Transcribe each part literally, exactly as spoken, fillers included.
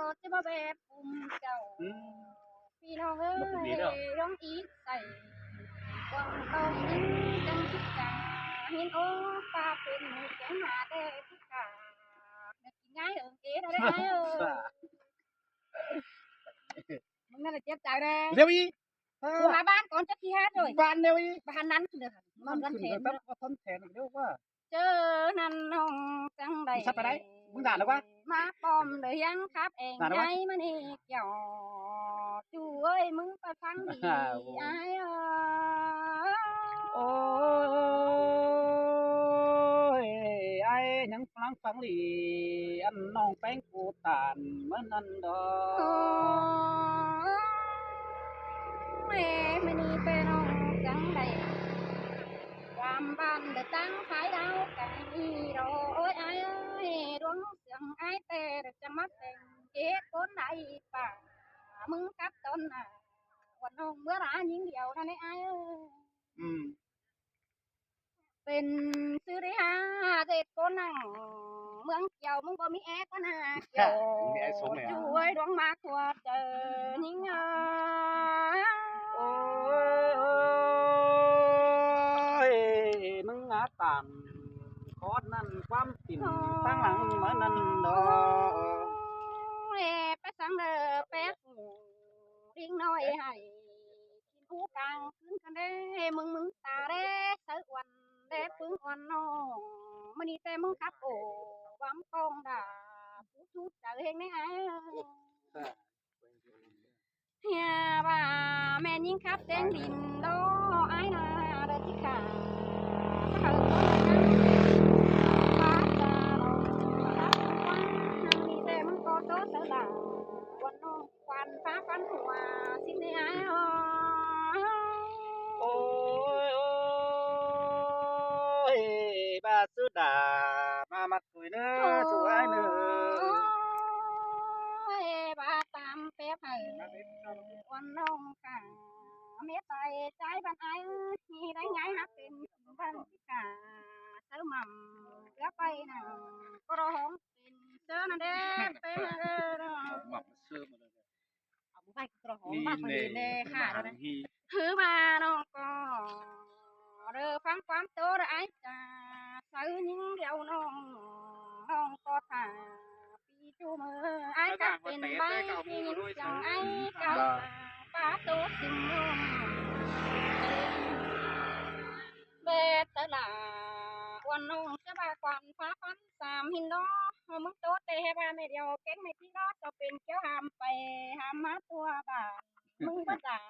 ꞌchí ꞌmá ꞌvẹ ꞌpum chảu. ꞌPi ꞌnọng ơi, ꞌlống ít sai, quảng tong ꞌnhính chắng chít chắng, ꞌnhính ố ꞌpa pên kéng hả ꞌtẹ ꞌchí khả. Nả kin ꞌngai ư, ê, ꞌnọ đảy ái ư. ꞌMứng ꞌnặn ꞌlẹo chếp chaư đé. ꞌLẹo ꞌnị. Ơ. Ú hả ꞌván cón chắc khi hả ꞌnọi. ꞌVán ꞌlẹo ꞌnị. Báu ꞌhăn ꞌnặn khửn đảy. ꞌVán khửn đảy, ꞌtắt ꞌva ꞌtón thẻn ꞌlẹo ꞌva. ꞌChớ ꞌnặn ꞌnọng chắng đảy. Sắp ꞌva đảy. ꞌMứng đả ꞌlẹo ꞌva. ꞌMá pom đảy ꞌhiếng khắp eng. Đả ꞌlẹo ꞌva. Ái ꞌmá ꞌnị kiẻo. ꞌChu ơi, ꞌmứng ꞌpa ꞌphắng đi. Ái ơi. Ôi, ái ꞌnhắng ꞌphắng ꞌphắng đi, ăn ꞌnọng ꞌpéng cu tản ꞌmá ꞌnặn đó. Ôi, ꞌmá ꞌnị ꞌpẹ ꞌnọng chắng đảy. Quảng bản đảy ꞌtáng phái đao cay đi đó. Ôi, ái ơi, đuống sương ái ꞌtẹ đảy chắng ꞌmá pên ké ꞌcốn đảy ꞌpạ. ꞌMứng cắp ꞌtọn nả. Quảng ꞌnọng ꞌmưa đá ꞌnhính điêu ꞌnặn ái ơi. Pên ꞌsứ đé hả, ꞌdệt ꞌcốn nẳng ꞌmướng Kiêu, ꞌmứng báu ꞌmí é ꞌcốn nả Kiêu. ꞌChu ơi, đuống ꞌmá khuôn chaư ꞌnhính ơi. Ôi, ôi, ꞌmứng ngá tản khót ꞌnặn ꞌquám tỉm ꞌtáng lăng ꞌmá ꞌnặn đó. Ôi, ꞌpẹ săng đảy ꞌpẹ ꞌlịnh ꞌnọi hảy. Kin ú cang ꞌcứn căn đé, ꞌmứng ꞌmứng ta đé, sáư uôn đé, ꞌpứng uôn ꞌnọng. ꞌMá ꞌnị ꞌtẹ ꞌmứng khắp ổ, ꞌvắm ꞌpong đả, pú ꞌchu chaư ꞌhéng ꞌnị ái. ꞌHiê ꞌva ꞌmen ꞌnhính khắp ꞌtếng đin đó, ái nả đảy ꞌchí khả. Khắp hảư ꞌtố nả ꞌnhắng, ꞌva chả lo, khắp ꞌmứng quán, ꞌnị ꞌtẹ ꞌmứng ꞌcọ ꞌtố sáư lả, uôn ꞌnọng. Quan phá phắn hua, ꞌsịn ꞌnị ái ơi. Ôi, ôi, ꞌva ꞌsứ đả, ꞌmá ꞌmặc cùi ꞌnớ, ꞌchu ái ꞌnớ. Ôi, ꞌva tam pép hảư, uôn ꞌnọng khả, mết tai ꞌchái băn ái, ꞌnị đảy ꞌngai hák pên, băn khả, sáư mẳm, ꞌlẹo ꞌpay nả, ꞌcọ ꞌlọ hóng pên, ꞌchớ ꞌnặn đé, pên, ơ, mẳm sáư mẳm. Au ꞌmá ꞌvạy ꞌcọ ꞌlọ hóng bác đi nè, khả đó nè. Hứ ꞌva ꞌnọng ꞌcọ, đảy ꞌphắng ꞌquám ꞌtố đảy ái chả, sáư ꞌnhính điêu ꞌnọng, ꞌnọng ꞌcọ thả, ꞌpi ꞌchu ꞌmưa, ái cắp pên ꞌvạy, ꞌpi ꞌnhính chắng ái cắp, ꞌpá ꞌtố ꞌsịn ꞌnọng. Bết tớ lả, uôn ꞌnọng ꞌchớ ꞌva quan phá phắn sam hin đó, ꞌmứng ꞌtố ꞌtẹ ꞌhế ꞌva ꞌmẹ điêu kéng ꞌmẹ ꞌchí đó, ꞌchọ pên kéo ham pay, ham ꞌmá tua bản, ꞌmứng báu đản,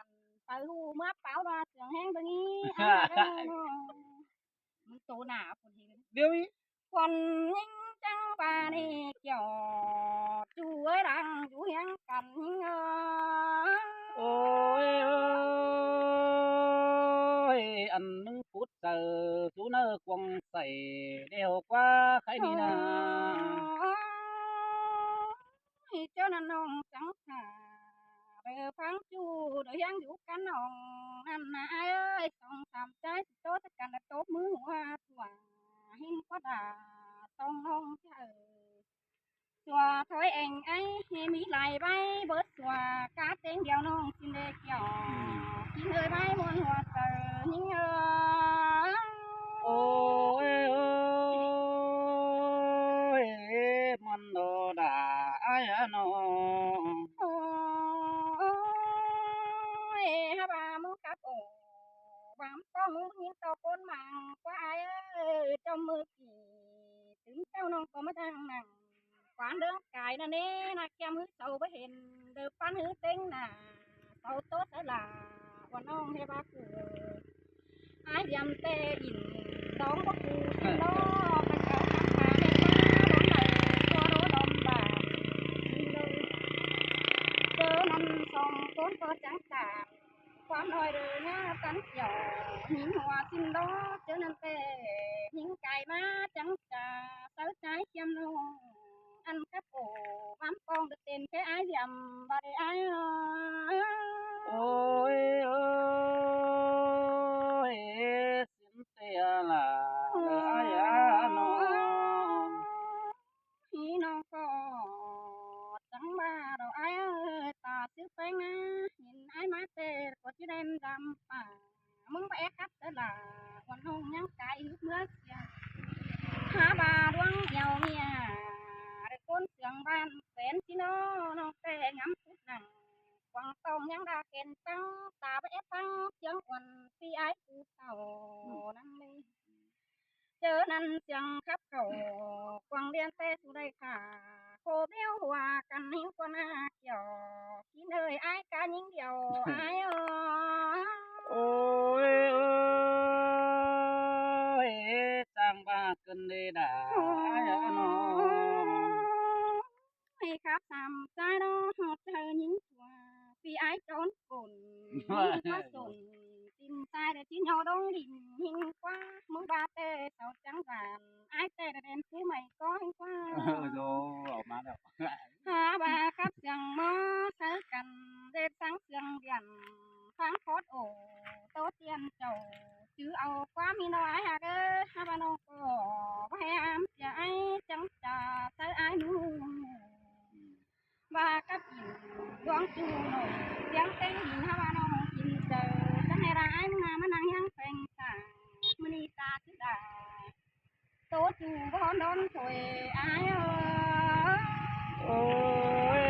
pay ꞌhụ ꞌmá páo ꞌva sương ꞌhéng bơ ꞌnị, ái ꞌva đó ꞌnọng. ꞌMứng ꞌtố nả, ꞌpứng ꞌhế. Điêu ꞌnị. Khuôn ꞌnhính chắng ꞌva ꞌnị kiẻo, ꞌchu ơi đang dú ꞌhiếng căn ꞌnhính ơi. Ôi, ôi, ăn ꞌmứng phút chaư, ꞌchu ꞌnớ cuông sảy, đeo ꞌquá kháy ꞌnị nả. Ôi, ꞌchớ ꞌnặn ꞌnọng chắng khả, đảy ꞌphắng ꞌchu, đảy ꞌhiếng dú căn ꞌnọng ꞌnặn nả ái ơi, song sam ꞌchái ꞌsịn ꞌtố ꞌtếng căn đảy tốp ꞌmứ hua tua, ꞌhính ꞌquá đả, song ꞌnọng ꞌchớ tua thói eng ái, ꞌhế ꞌmí lai ꞌvạy, bớt tua cá ꞌtếng điêu ꞌnọng ꞌsịn đé kiẻo. Kin ơi ꞌvạy ꞌmuôn hua chaư ꞌnhính ơi. Ôi, ôi, ꞌmuôn đô đả ái á ꞌnọng. Ôi, hák ꞌva ꞌmứng cắp ổ, ꞌvắm ꞌpong ꞌmứng ꞌnhính ꞌto ꞌcốn măng ꞌquá ái ơi, ꞌchọ ꞌmưa kỉ, tứm ꞌchạu ꞌnọng ꞌcọ ꞌmá đang nẳng. Quán ꞌlướng cai ꞌnặn ꞌnê, ꞌnạ ꞌkiêm ꞌhứ sau báu hên, đảy ꞌphắn ꞌhứ ꞌtếng nả, sau ꞌtố sáư lả, uôn ꞌnọng ꞌhế ꞌva ꞌcứ. Ái ꞌdiêm ꞌtẹ ỉn, đóng báu ꞌcứ, ꞌsịn đó, căn cáo khắp khả ꞌnê ꞌva, đóng đảy, tua đô đóm bản, ꞌsịn đảy. ꞌChớ ꞌnặn song ꞌcốn ꞌcọ chắng tản, ꞌquám ꞌnọi đảy ꞌnhá căn kiẻo, ꞌnhính hua ꞌsịn đó, ꞌchớ ꞌnặn ꞌtẹ, ꞌnhính cai ꞌmá chắng chả, sáư ꞌchái ꞌchiêm ꞌnọng, ăn cắp ổ, ꞌvắm ꞌpong đảy tên ꞌkhế ái ꞌdiêm, ꞌva đảy ái ơi. Ôi, ôi, ꞌsịn ꞌtẹ lả, đảy ái á ꞌnọng. ꞌNí ꞌnọng ꞌcọ chắng ꞌva ꞌlắm pả. ꞌMứng báu é cắp tớ lả, ꞌuôn ꞌnọng ꞌnhắng cai hứt ꞌmứa sia. Hả ꞌva ꞌluống eo ꞌmía, ꞌlẹ ꞌcốn sương ꞌván pên ꞌchí ꞌnớ, ꞌnọng ꞌtẹ ngắm sút nẳng. Quảng tông ꞌnhắng đa kén ꞌpắn, ta báu é ꞌpắn, ꞌchương ꞌuôn phi ải cu thảu ꞌnặn ꞌlế. ꞌChớ ꞌnặn ꞌchương khắp khảu, quảng liên ꞌtẹ su đảy khả. Khổ béo hua căn ꞌhịu ꞌquá ꞌna kiẻo, ꞌchí ꞌnới ải cá ꞌnhính điêu ải ơi. Ôi ơi, chang ꞌva cơn đê đà ải ꞌnọ. Ôi khắp sam sai đó, hót chaư ꞌnhính sua, phi ải trốn cồn, ꞌnhính ꞌquá sồn, tìm sai để ꞌchí ꞌnhó đóng đỉnh, ꞌnhính ꞌquá, ꞌmứng ꞌva ꞌtẹ sau chắng dản, ải ꞌtẹ đã đen phú mảy có ꞌhính ꞌquá. Ơ, dô, ꞌmá đaư. Hả ꞌva khắp sương ꞌmá, sáư căn, đen sáng sương điện, pháng khót ổ, tô tiên chầu, chứ au ꞌquá ꞌmí ꞌnọ ải hả ꞌcớ, hả ꞌva ꞌnọng ꞌcọ, báu hé ám sia ải, chắng cha, sáư ải ꞌnụ. ꞌVa cắp ỉn ꞌluống ꞌchu ꞌnọi, ꞌtiếng ꞌtếng ỉn hả ꞌva ꞌnọng kin chaư, chắng ꞌnị đa ải ꞌmá ꞌmá ꞌnăng ꞌhiếng pheng sảng, ꞌmự ꞌnị ta chứ đa. Tô ꞌchu bón đón thôi ải ơi. Ôi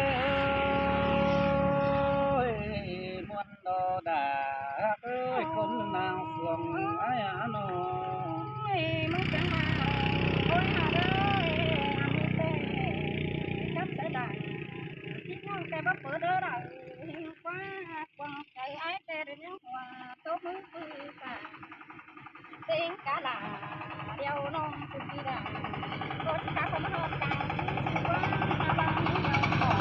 ơi, ꞌmuôn đo đà ơi, ꞌcốn ꞌnáng sương ải ꞌnọ. Ôi, ꞌmứng chắng ꞌva, ôi, hả ơi, hả ꞌmự ꞌtẹ, cắp sáư đa, ꞌchí ꞌnọng ꞌtẹ báu pớ đơ đa, ꞌhịnh ꞌquá, quảng chaư ải ꞌtẹ đơ ꞌnhắng hua, tốc ꞌmứ ꞌcứ sả. Têng cá lả điêu ꞌnọng ꞌcứ ꞌpi đa. Cô ꞌchí khắp ꞌcọ ꞌmá ꞌhọt cang ꞌcứ ꞌchư ꞌquá ꞌna ꞌváng ꞌnhính ꞌnọng ꞌcọ.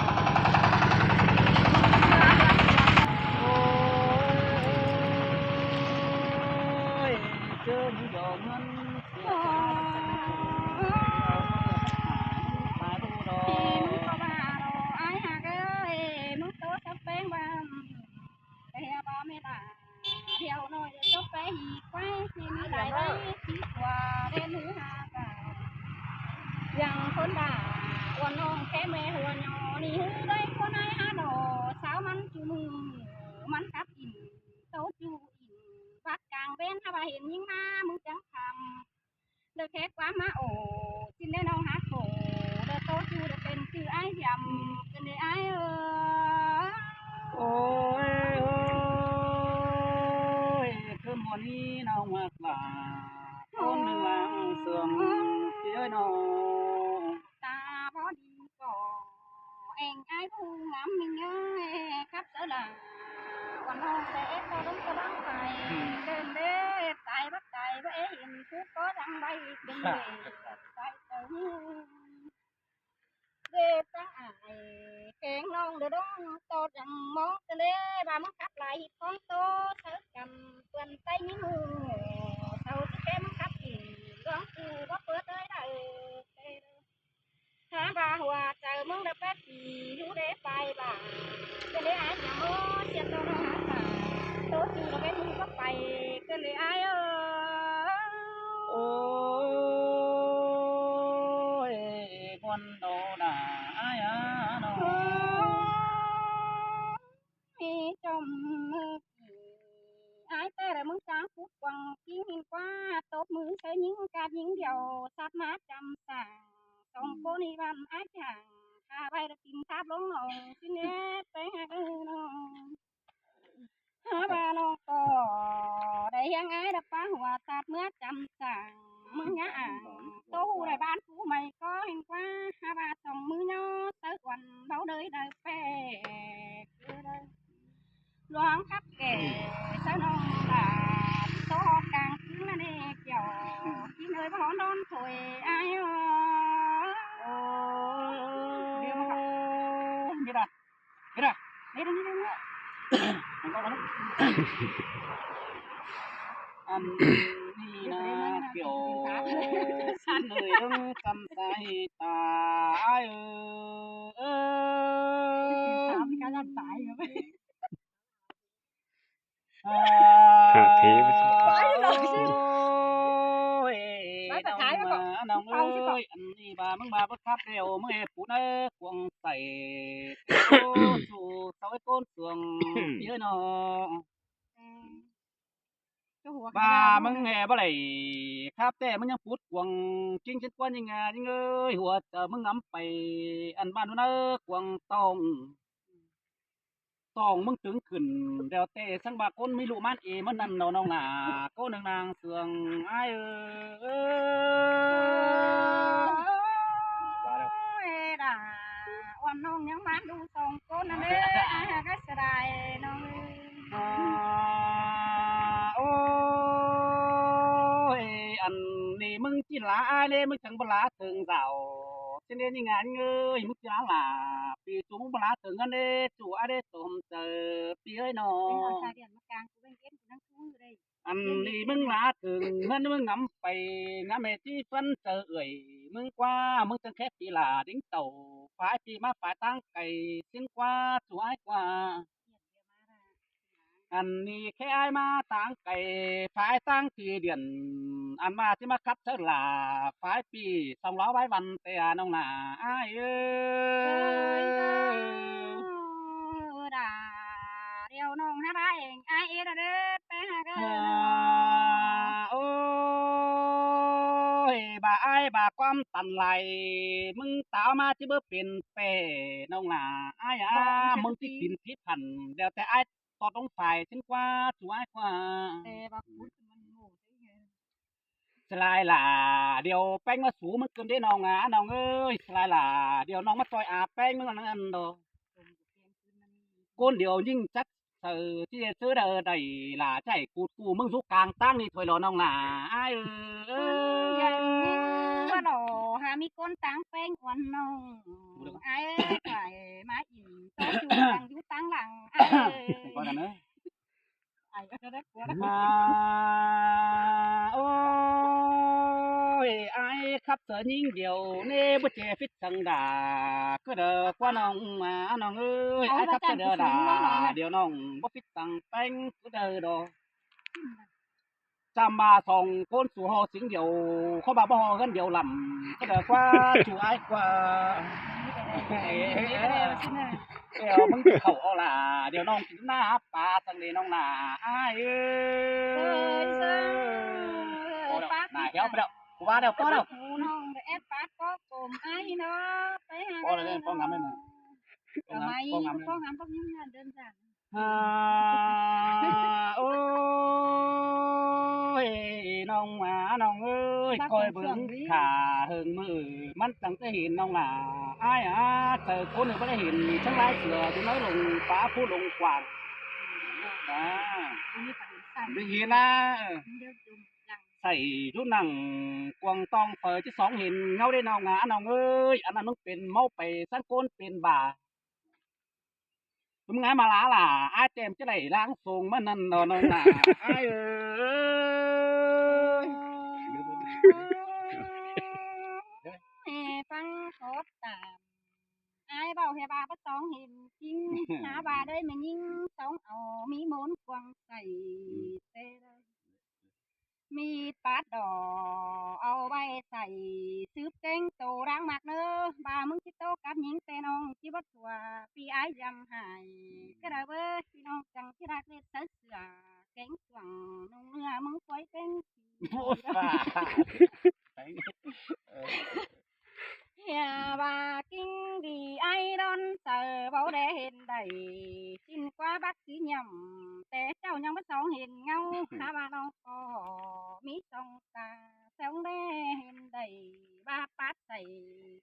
Ôi, ꞌchớ ꞌmứng dô ꞌmắn sia. Ôi, ꞌmứng ꞌcọ ꞌva ꞌnọ ải hả ꞌcớ, ꞌmứng tô sắp ꞌpéng ꞌva. Té ꞌva mê đa, điêu ꞌnọi sốp pé hỉ quái, hỉ ꞌmí lai ꞌváng, hỉ ꞌquá đen hứ hả cả. Dăng khốn đa, ꞌuôn ꞌnọng ké mê hua ꞌnhó, ꞌnị hứ đảy khốn ải hả ꞌnọ, sáo ꞌmắn ꞌchu ꞌmự, ꞌmắn cắp ỉn, tô ꞌchu ỉn, vắt cang ꞌvến hả ꞌva hên ꞌnhính ꞌmá, ꞌmứng chắng khăm. Đơ khék ꞌquám ꞌmá ổ, ꞌchí ꞌnị ꞌnọng hák khổ, đơ tô ꞌchu đơ pên ꞌchư ải hiêm, ꞌcốn đê ải ơi. Ôi ơi, ꞌcốn ꞌmuôn ꞌnị ꞌnọng hák lả, ꞌcốn ꞌnưng lăng sương, ꞌpi ơi ꞌnọng. Ta báu đi ꞌcọ, eng ải ꞌpứng ngắm ꞌmí ơi, khắp sáư lả. Quảng ꞌnọng ꞌtẹ ép ꞌcọ đóng ꞌcọ đóng phải. Đơm đế, tai báu tai báu é hên, phú có đăng bay, đơm đế, tai tớng. Đế ta ải, kéng ꞌnọng đơ đóng, ꞌtọ đăng ꞌmóng tơ lê, ꞌva ꞌmứng khắp lai hít khóng tô, sáư căn, tuần tay ꞌnhính hù, sau ꞌchí ké ꞌmứng khắp hít, ꞌluống ꞌchu báu pớ ꞌtới đa ơi. Hả ꞌva hua chaư ꞌmứng đơ pét pí, hú đế pay bả. ꞌCơn đê ải hiêm ꞌmá, ꞌsiên tô ꞌnọng hả ꞌva. Tô ꞌchu đơ pét hú báu pay, ꞌcơn đê ải ơi. Ôi, ꞌmuôn đô đa ải hả ꞌnọ. Ôi, chom mơ kỉ. Ải ꞌtẹ đơ ꞌmứng chang phút quảng kính hên ꞌquá, tốc ꞌmứ sáư ꞌnhính cát ꞌnhính điêu, sắp ꞌmá chăm sảng, song ꞌcốn ꞌnị ꞌvắn ải chang, khả ꞌvạy đơ tìm sắp ꞌlống ꞌnọng, ꞌchí ꞌnị ꞌtếng hả ꞌcớ ꞌnọng. Hả ꞌva ꞌnọng ꞌcọ, đảy ꞌhiếng ải đơ ꞌpá hua sắp ꞌmá chăm sảng, ꞌmứng nhá ảng, tô hù đảy ꞌván phú mảy có hên ꞌquá, hả ꞌva song ꞌmứ ꞌnhó, sáư quảng báu đới đaư pé. ꞌLuống khắp kẻ, sáư ꞌnọng lả, tô họt cang ꞌcứ ꞌnặn ê kiẻo, ꞌchí ꞌnới báu hón đón thôi ải ơi. Ôi, ôi, ôi, ôi, ôi, ôi. Mê đa, mê đa, mê đa, mê đa. Ăn ꞌnị ꞌna kiẻo, săn ơi đơng săn sai ta ải ơi. Ơ. Hả, thế mà. Ôi, ꞌnọng ơi, ăn ꞌnị ꞌva ꞌmứng ꞌva báu khắp đeo, ꞌmứng ê phú ꞌnớ, quảng sảy, tô ꞌchu, sau ꞌcốn sương, ꞌpi ơi ꞌnọ. ꞌVa ꞌmứng ꞌnị báu đảy khắp ꞌtẹ ꞌmứng ꞌnhắng pút cuông ꞌchính ꞌchến ꞌquá ꞌnhính ꞌnhính ơi, hua ꞌmứng ngắm pay ăn ꞌva ꞌnụ ꞌnớ cuông tong. Tong ꞌmứng tứng khửn, đeo ꞌtẹ ꞌsướng ꞌva ꞌcốn ꞌmí ꞌlụk ꞌmắn ê ꞌmắn ꞌnặn ꞌnọ ꞌnọng nả, ꞌcốn ꞌnưng ꞌnáng sương ai ơ. Ôi, đà, ꞌuôn ꞌnọng ꞌnhắng ꞌmắn đu song ꞌcốn ꞌnặn ꞌlế, ai hák ꞌsớ đai ꞌnọng ơi. Ôi, ăn ꞌnị ꞌmứng ꞌchí lả ai ꞌlế, ꞌmứng chắng báu lả thưởng dảo. ꞌChớ ꞌnị ꞌnhính ꞌnhính ơi, ꞌmứng ꞌchí lả lả, ꞌpi ꞌchu ꞌmứng báu lả thưởng ꞌngớn ꞌlế, ꞌchu ai ꞌlế tôm chaư ꞌpi ơi ꞌnọ. Ăn ꞌnị ꞌmứng lả thưởng ꞌngớn ꞌmứng ngắm pay, ngắm ê ꞌchí ꞌphắn chaư ưởi, ꞌmứng ꞌquá, ꞌmứng chắng khép ꞌpi lả đính tảu, phái ꞌpi ꞌmá phái ꞌtáng cay, ꞌsướng ꞌquá, ꞌchu ai ꞌquá. Ăn ꞌnị khék ai ꞌmá ꞌtáng cay, phái ꞌtáng ꞌpi điện, ăn ꞌmá ꞌchí ꞌmá khắp chaư lả, phái ꞌpi song ló bái văn ꞌtẹ ꞌnọng nả, ai ơ. Ôi, đà, điêu ꞌnọng hák bá ên, ai ơ đà đế, pé hák ơ. Ôi, ꞌva ai ꞌva ꞌquám tăn lai, ꞌmứng táo ꞌmá ꞌchí báu pên pé ꞌnọng nả, ai a, ꞌmứng ꞌchí pên thíp hẳn, đeo ꞌtẹ ai tót ꞌlống phải ꞌchính ꞌquá, ꞌchu ai ꞌquá. Sơ lai lả, điêu ꞌpéng ꞌmá sú ꞌmắn cơm đế ꞌnọng a, ꞌnọng ơi, sơ lai lả, điêu ꞌnọng ꞌmá ꞌchoi a ꞌpéng ꞌmắn ꞌnặn đô. ꞌCốn điêu ꞌnhính chắc saư ꞌchí ꞌchớ đa đảy lả ꞌchái cút cu ꞌmứng dú cang ꞌtáng ꞌnị thôi lo ꞌnọng nả, ai ơ. ꞌVa ꞌnọ hák ꞌmí ꞌcốn ꞌtáng ꞌpéng ꞌuôn ꞌnọng, ai ơ, phải ꞌmá ỉn ꞌtố ꞌchu lăng dú ꞌtáng lăng, ai ơ. Ai ơ, đa đa ꞌquá đa. À, ôi, ai khắp chaư ꞌnhính điêu ꞌnị báu ꞌchí phít săng đà, ꞌcứ đa ꞌquá ꞌnọng a, ꞌnọng ơi, ai khắp chaư đa đà, điêu ꞌnọng báu phít săng ꞌpéng ꞌcứ đa đô. Chăm ꞌva song ꞌcốn sú ꞌhụ sính điêu, khói ꞌva báu ꞌhụ ꞌhướn điêu lăm, ꞌcứ đa ꞌquá, ꞌchu ai ꞌquá. Ê, ơ, ꞌmứng khảu au lả, điêu ꞌnọng kin ꞌnạ hák pá săng đế ꞌnọng nả, ai ơ. Ôi, ôi, pá nả pít héo nả. Pá đao, pá đao, pá đao. Ôi, ꞌnọng ép pá có cốm ai ꞌnọ, pá hák ꞌnọng. Pá ngắm ꞌnị nả. Pá ngắm, pá ngắm, pá ngắm, pá ngắm đơn giản. À, ôi, ꞌnọng a, ꞌnọng ơi, ꞌcoi bớng khả hơng ꞌmự ꞌmắn chắng ꞌchí hên ꞌnọng lả. Ai a, chaư ꞌcốn ꞌnị báu đảy hên, chắng lai sửa, ꞌchu ꞌnọi lông pá phú lông quảng. À, đảy hên a, ơ. Sảy dú nẳng cuông tong phaư ꞌchí sóng hên ꞌngáu đế ꞌnọng a, ꞌnọng ơi, ăn ꞌnặn ꞌmứng pên ꞌmáu pay, ꞌsướng ꞌcốn pên bả. ꞌMứng ai ꞌmá lả lả, ai ꞌtẹ ꞌchí đảy ꞌláng sông ꞌmắn ꞌnặn ꞌnọ ꞌnọng nả, ai ơ. Ê, ꞌphắng khót tảm. Ai ꞌvạu ꞌhứ ꞌva báu sóng hên ꞌchính, hák ꞌva đảy ꞌmá ꞌnhính sóng au ꞌmí ꞌmôn cuông sảy ꞌtẹ đa. ꞌMí pát đỏ au ꞌvạy sảy sứp kéng tô ꞌláng ꞌmặc ꞌnớ, ꞌva ꞌmứng ꞌchí ꞌtố cắp ꞌnhính ꞌtẹ ꞌnọng ꞌchí báu sua, ꞌpi ai dăm hải. ꞌCọ đa báu ꞌpi ꞌnọng chắng ꞌchí đắc ꞌlệt sáư sửa kéng cuông ꞌnọng ꞌnưa ꞌmứng ꞌquái kéng. Hía ꞌva ꞌkính đi ai đón saư báu đảy hên đảy, ꞌchính ꞌquá bác ꞌchí nhẳm, ꞌtẹ ꞌchạu ꞌnhắng báu sóng hên ꞌngáu, hák ꞌva ꞌnọng ꞌcọ ꞌmí sóng ta, sóng đảy hên đảy, ꞌva pát sảy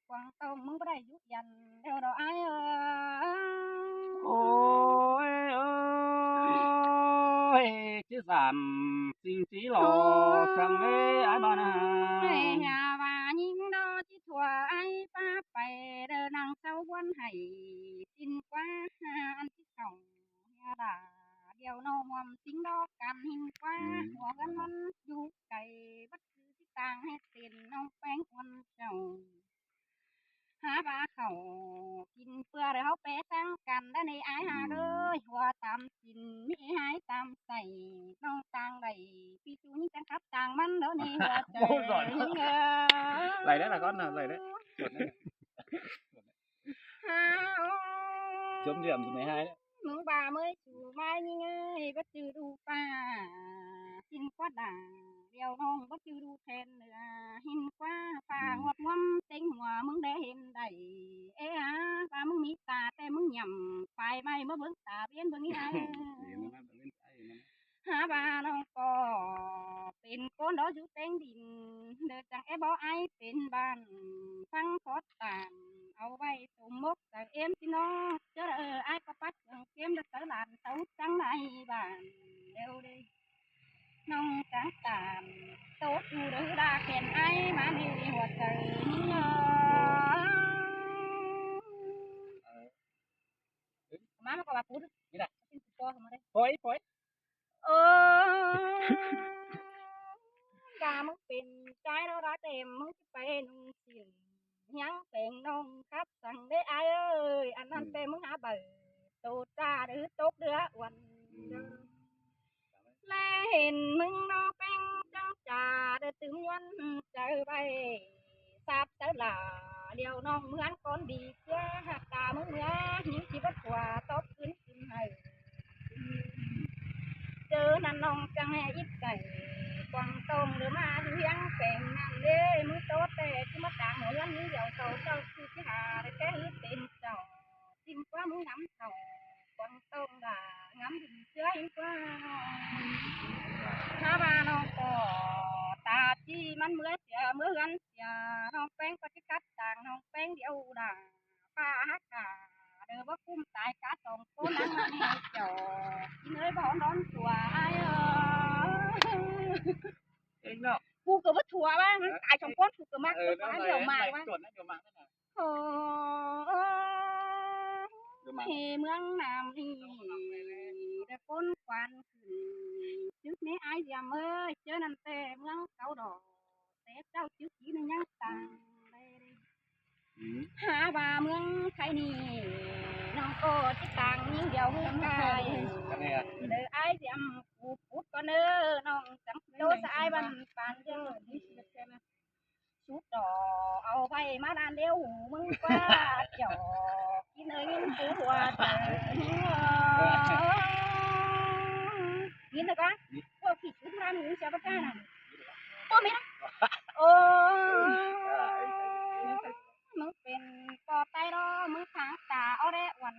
cuông tông ꞌmứng báu đảy dú dăn, đeo đỏ ai ơ. Ôi, ôi, ôi, ꞌchí dản sính ꞌchí lo săng ꞌlế ai ꞌva nả. Hía ꞌva ꞌnhính đo ꞌchí thua ai pá pay, đaư nẳng sau ꞌguốn hảy, ꞌchính ꞌquá ăn ꞌchí khảu hía đa, điêu ꞌnọ ꞌhuôm sính đo căn ꞌhính ꞌquá, ua ꞌgắn ꞌmắn dú cay, bắt cứ ꞌchí tang ꞌhét tên ꞌnọng ꞌpéng ꞌuôn chảu. Hák ꞌva khảu kin ꞌpưa đaư ꞌháu pé ꞌsướng căn đa ꞌnị ai hák ơi, hua tam sính ꞌmí ê hái tam sảy, ꞌnọng tang đảy, ꞌpi ꞌchu ꞌnhính chắng khắp tang ꞌmắn đa ꞌnị hua. Ôi giời. Đảy đé là con nào đảy đé. Hák ơi. Chấm điểm từ mười hai đấy. ꞌMứng ꞌva ꞌmới ꞌchu ꞌmá ꞌnhính ơi. ơi, báu chứ đu ꞌpá, ꞌchịn ꞌquá đả, điêu ꞌnọng báu chứ đu then nữa, ꞌhịn ꞌquá ꞌpá ꞌnguốp ꞌnguốm ꞌtếng hua ꞌmứng đé hên đảy. Ê hả, ꞌpá ꞌmứng ꞌmí ta ꞌtẹ ꞌmứng nhẳm, pay ꞌmạy ꞌmá bớng ta ꞌviến bớng ꞌnị ơi. Hả, ꞌpá ꞌnọng ꞌcọ pên ꞌcốn đó dú ꞌtếng đin, đảy chắng é báu ai pên bản, ꞌphắng khót tản, au ꞌvạy tôm mốc tải êm ꞌchí ꞌnọ. ꞌChớ đảy ai ꞌcọ pắt ꞌchương ꞌkém đảy sáư lản sáư chắng lai bản, điêu đảy ꞌnọng chắng tản, ꞌtố ꞌchu đảy đa khen ai ꞌmá ꞌmí hua chaư ꞌnị ơ. ꞌMá ꞌmá ꞌcọ ꞌva pút. ꞌChịn ꞌcọ ꞌmá đảy. Khỏi, khỏi. Ơ, cá ꞌmứng pên ꞌchái ꞌnọ đa ꞌtẹ ꞌmứng ꞌchí pay ꞌnung ꞌsịn ꞌhiếng peng ꞌnọng khắp săng đảy ai ơi, ăn ꞌnặn ꞌtẹ ꞌmứng hả bảy tô ꞌchạ đảy tốc đứa uôn. ꞌLé hên ꞌmứng ꞌnọ peng chắng ꞌchạ đảy tứm ꞌnguôn chaư ꞌvạy. Sắp sáư lả điêu ꞌnọng ꞌmướng ꞌcốn đi ꞌchớ hảư ta ꞌmứng ꞌmứa ꞌnhính ꞌchí báu ꞌtố tóp ꞌcứn ꞌcứn hảư. ꞌChớ ꞌnặn ꞌnọng chắng hé íp cảy quảng tông đảy ꞌmá dú ꞌhiếng peng ꞌnặn đảy ꞌmứng ꞌtố ꞌtẹ ꞌchí ꞌmá tang hua ꞌhướn ꞌmí điêu tô ꞌchạu ꞌchư ꞌchí hả đảy ké hứ tên chảu. ꞌChịn ꞌquá ꞌmứng ngắm thảu quảng tông đả ngắm đin ꞌchớ ꞌhịn ꞌquá. Hả, ꞌpá ꞌnọng ꞌcọ ta ꞌchí ꞌmắn ꞌmứa sia ꞌmứa ꞌhướn sia, ꞌnọng peng ꞌcọ ꞌchí khắt tang ꞌnọng peng điêu đả. ꞌPá hả cả, đảy báu ꞌcúm tai cá song ꞌcốn ꞌnăng ꞌnặn ꞌnị chảu. ꞌChịn ơi, báu đón tua ai ơ. Ê ꞌnọng. Cu ꞌcọ báu tua ꞌva, ꞌmắn tai song ꞌcốn cu ꞌcọ ꞌmặc ꞌcọ ꞌva, điêu ꞌmặc ꞌva. Ơ, ơ, ꞌmướng ꞌnặn ꞌnị, đảy ꞌcốn quan khửn, chứ ꞌnị ai Diệm ơi, ꞌchớ ꞌnặn ꞌtẹ ꞌmướng cáu đỏ, té ꞌchạu chứ ꞌchí ꞌnị ꞌnhắng tang đảy. Hả, ꞌpá ꞌmướng Thái ꞌnị, ꞌnọng ꞌcọ ꞌchí tang ꞌnhính điêu ꞌhứ cai. Đảy ai Diệm cu pút ꞌcọ ꞌnớ, ꞌnọng chắng ꞌtố sa ai băn păn điêu. Sút đỏ au ꞌvạy ꞌmá đan điêu hủ ꞌmứng ꞌquá chảu. ꞌChịn ơi, ꞌnhính cu hua chaư. ꞌNhính ꞌnớ ꞌquá. ꞌCọ kỉ sút ꞌmá đan ꞌmứng sia báu cá ꞌnặn. ꞌCọ mết ꞌnớ. Ô, ꞌmứng pên ꞌcọ ꞌTáy ꞌló ꞌmứng tháng ta ók đé uôn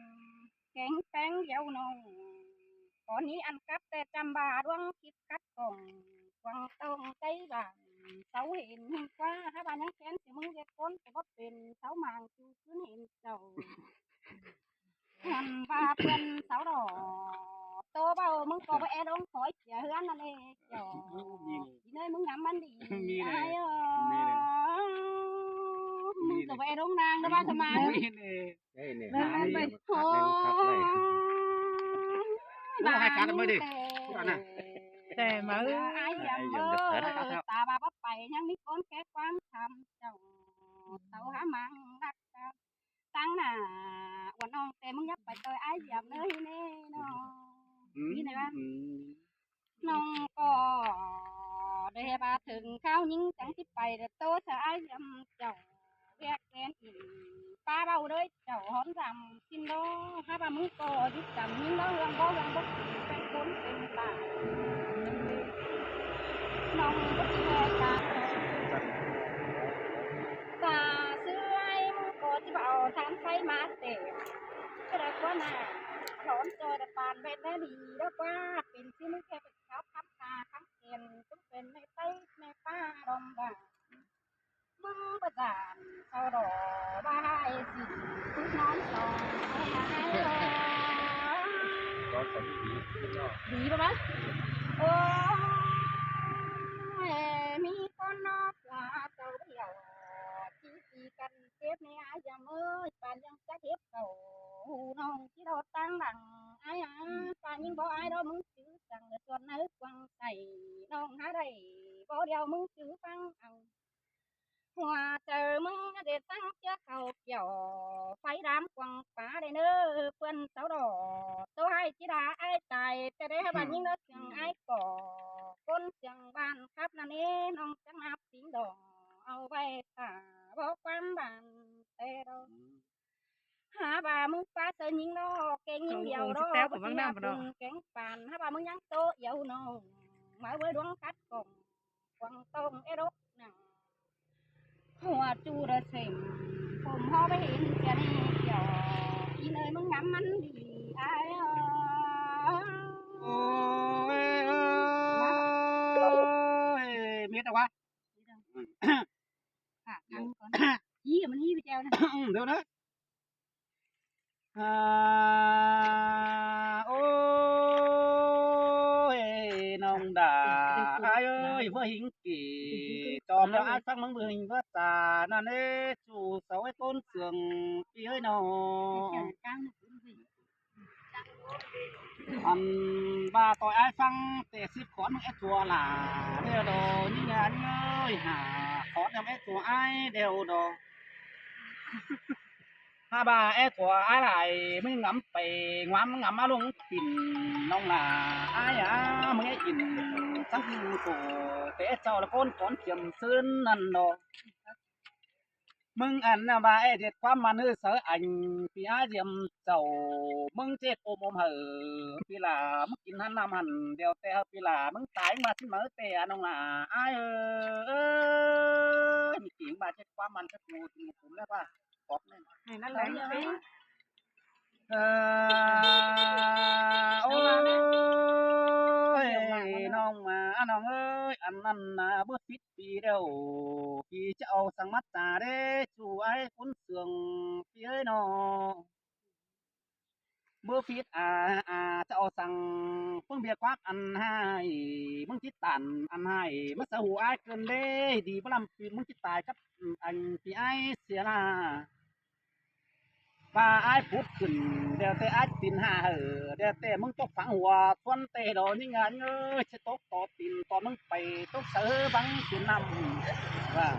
kéng péng điêu ꞌnọng. ꞌCọ ꞌnị ăn cắp ꞌtẹ chăm ba ꞌluống khít khắt khong quảng tông Tây bản sáu hên ꞌhịn ꞌquá. Hả, ꞌpá ꞌnhắng khen ꞌchư ꞌmứng ꞌdệt ꞌcốn ꞌcọ báu pên sáu mảng ꞌchu ꞌcứn hên chảu. Hẳn ꞌva ꞌpươn sáu đỏ ꞌtố báu ꞌmứng ꞌcọ báu é ꞌlống khói sia ꞌhướn ꞌnặn ꞌlẹ chảu. ꞌChịn ơi, ꞌmứng ngắm ꞌmắn đi. ꞌMí ꞌnị. Ai ơ. ꞌMí ꞌnị. ꞌMứng ꞌcọ báu é ꞌlống ꞌnang đảy ꞌva sa mang. ꞌMí ꞌnị. Ê, ꞌnị. Ôi, ꞌmá ꞌmá ꞌmá ꞌmá. Ôi, hai cá ꞌmá đi. Ôi, ꞌnạ. Ê, ꞌmá ơi. Ai Diệm ơi, ta ꞌva báu pay ꞌnhắng ꞌmí ꞌcốn ké ꞌquám khăm chảu. Tảu hả măng lắc ta. Tang nả uôn ꞌnọng ꞌtẹ ꞌmứng dắt pay ꞌtoi ai Diệm ꞌnớ ꞌnị ꞌnọ. ꞌNị ꞌnị ꞌva. ꞌNọng ꞌcọ đảy ꞌva thửng kháo ꞌnhính chắng ꞌchí pay đảy ꞌtố sa ai Diệm chảu. ꞌViạk ken ỉn ꞌpá báu đảy chảu hón dăm ꞌchịn ꞌló. Hả, ꞌva ꞌmứng ꞌcọ dứt dăm ꞌnhính ꞌló ꞌhương báu ꞌhương báu pên ꞌcốn pên ta. ꞌNọng báu ꞌchí ꞌhê ta. Ta ꞌsứ ai ꞌmứng ꞌcọ ꞌchí báu au than ꞌsáy ꞌmá tẻm. ꞌChớ đảy ꞌquá ꞌnạ, hón ꞌchoi đảy păn ꞌvẹn đảy đi đảy ꞌquá. Pên ꞌsứ ꞌmứng ꞌkhẹ pên khắp khắp ta khắp khen, ꞌtố pên ꞌmẹ ꞌTáy ꞌmẹ ꞌPa đom đả. ꞌMứng báu dản sau đỏ ba hai ꞌsịn ꞌpứng nón song ꞌmá ꞌnị ơ. Đi báu báu. Ôi, ꞌmí ꞌcốn ꞌnọ ꞌquá sau điêu. ꞌChí ꞌchí căn chếp ꞌnị ai Diệm ơi, păn ꞌlẹng chắc chếp sau. Hủ ꞌnọng ꞌchí đo tang lăng ai a, păn ꞌnhính báu ai đo ꞌmứng chứ chắng lỏ chuôn ꞌnớ quăng say. ꞌNọng hả đảy báu điêu ꞌmứng chứ ꞌphắng au. Hua chaư ꞌmứng ꞌdệt ꞌtáng ꞌchớ khảu kiẻo, pháy đam quăng pá đảy ꞌnớ ꞌpươn sau đỏ. ꞌTố ꞌhại ꞌchí đa ai tai, ꞌtẹ đảy hả bản ꞌnhính đo siêng ai ꞌcọ. ꞌCốn siêng bản khắp ꞌnặn ꞌnị, ꞌnọng chắng ꞌnạp sính đỏ, au ꞌvạy ta báu ꞌquám bản ꞌtẹ đo. Hả bà, ꞌmứng ꞌpá ꞌsớ ꞌnhính ꞌnọ, kéng ꞌnhính điêu ꞌnọ, ꞌcọ ꞌchí ꞌheo ꞌcọ ꞌváng ꞌnặm ꞌnọ. Kéng pán, hả bà, ꞌmứng ꞌnhắng ꞌtố yau ꞌnọ. Máư ꞌvới đuống cắt cỏng, quảng tông é đốc nẳng. Hua chu đa sỉnh, phôm hó báu hên kiên kiẻo. ꞌI ꞌnới ꞌmứng ngắm ꞌmắn đi ai ơ. Ôi, ôi, mệt quá. Hả, ăn con. Ý, ꞌmắn hí video này. Được đấy. À, ôi, ꞌnọng đả ai ơi, ꞌmưa ꞌhịnh kỉ chom ꞌlẹo ải ꞌphắng ꞌmứng ꞌmưa ꞌhịnh ꞌmưa ta ꞌnặn ế, chu sau é ꞌcốn sương ꞌpi ơi ꞌnọ. Ăn ꞌva ꞌtoi ải ꞌphắng té síp khón ꞌmứng é ꞌchua lả ꞌlẹo đo, ꞌnhính ꞌnhá ꞌnhính ơi, hả khón ꞌnhá é ꞌchua ải ꞌlẹo đo. Hả ꞌva é ꞌchua ải lai ꞌmứng ngắm pay, ngắm ngắm ꞌmá ꞌluống pin ꞌnọng lả ải à, ꞌmứng é kin sắng kin khổ té ꞌchua là ꞌcốn khón chiêm sưn ꞌnặn đo. ꞌMứng ăn ꞌnặn ꞌva é ꞌdệt ꞌquám ꞌmắn ꞌhứ sáư ải ꞌpi ải diêm chảu, ꞌmứng chết ôm ôm hảư ꞌpi lả ꞌmứng kin ꞌhăn ꞌnặm ꞌhặn, điêu té hảư ꞌpi lả ꞌmứng tai ꞌmá sính máư té ꞌnọng lả ải ơi, ꞌmí kin ꞌva chết ꞌquám ꞌmắn chắc ꞌmú ꞌmú cúm ꞌlẹo ꞌva. Khót ꞌnị. Này, nó lấy cái À, ôi, ꞌnọng ꞌmá, ꞌnọng ơi, ăn ꞌnặn ꞌnạ báu phít ꞌpi ꞌlẹo, ꞌpi chảu au săng ꞌmá ta đé, chu ải ꞌcốn sương ꞌpi ơi ꞌnọ. Báu phít à, à, chảu au săng ꞌpứng ꞌviạk ꞌquák ăn ꞌhại, ꞌmứng ꞌchí tản ăn ꞌhại, ꞌmá sáư hủ ải cơn đé, đi báu ꞌlắm ꞌpi ꞌmứng ꞌchí tai cắp, ăn ꞌpi ải sia ꞌla. ꞌVa ải phút khửn, điêu té ải pin hả hảư, điêu té ꞌmứng tốc phắng hua, ꞌsuôn té đo ꞌnhính ꞌnhá ꞌnhới, ꞌchí tốc tó pin, tó ꞌmứng pay, tốc sáư băng pin ꞌnặm. ꞌVa,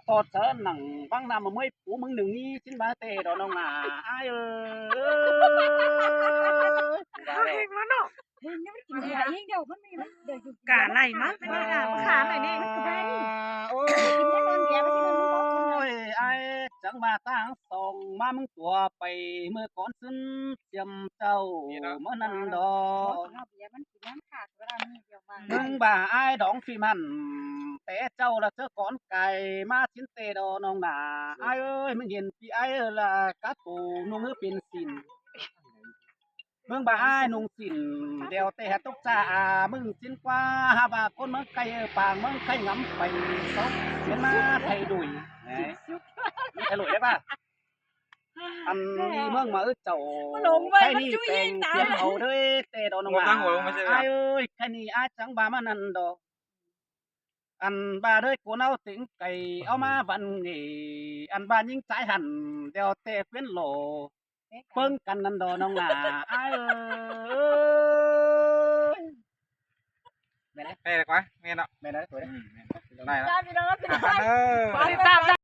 tó sáư nẳng băng ꞌnặm ꞌmá ꞌmới pú ꞌmứng ꞌnưng ꞌnị, sính ꞌva té đo ꞌnọng ꞌnạ, ải ơi. Hên ꞌmá ꞌnọ. Hên ꞌnhá ꞌmắn kin ꞌviạk ꞌhịnh điêu, ꞌmắn ꞌmí ꞌmắn đảy dụ. Cả này mà, cái này là khả này này, nó cứ bay đi. Ôi, ải chắng ꞌva ꞌtáng song ꞌmá ꞌmứng tua pay ꞌmưa cón sưn chiêm chảu ꞌmá ꞌnặn đo. ꞌMắn kin ꞌmắn khả, cái này ꞌmắn ꞌva ải đóng phim hẳn, té chảu là chớ cón cai ꞌmá sính té đo ꞌnọng ꞌnạ. Ải ơi, ꞌmứng hên ꞌpi ải là cá tù ꞌnung ꞌhứ pên sỉn. ꞌMứng ꞌva ải ꞌnung sỉn, điêu té hả tốc cha à, ꞌmứng sính ꞌquá, hả ꞌva ꞌcốn ꞌmướng ꞌcạy, pang ꞌmướng ꞌcạy ngắm pay, sốc, hên ꞌmá thay đổi. Đấy. Thay đổi đấy ꞌva. Ăn ꞌnị ꞌmướng máư chảu, ꞌmá ꞌlống ꞌvạy, khay ꞌmá ꞌnị ꞌchu peng inh ta. Phiến au đới, té đo ꞌnọng ꞌnạ. Ôi, khay ꞌnị ải chắng ꞌva ꞌmá ꞌnặn đo. Ăn ꞌva đới ꞌcốn au tếng cay, au ꞌmá văn nghệ, ăn ꞌva ꞌnhính ꞌchái hẳn, điêu té phiến lỏ. ꞌPứng căn ꞌnặn đo ꞌnọng ꞌnạ, ải ơi. Mệt đấy. Mệt đấy quá, mệt ꞌnọ. Mệt đấy, tuổi đấy. Ừ, mệt. Này đó. Sao thì nó bị À, hại? Ăn ơi. Quá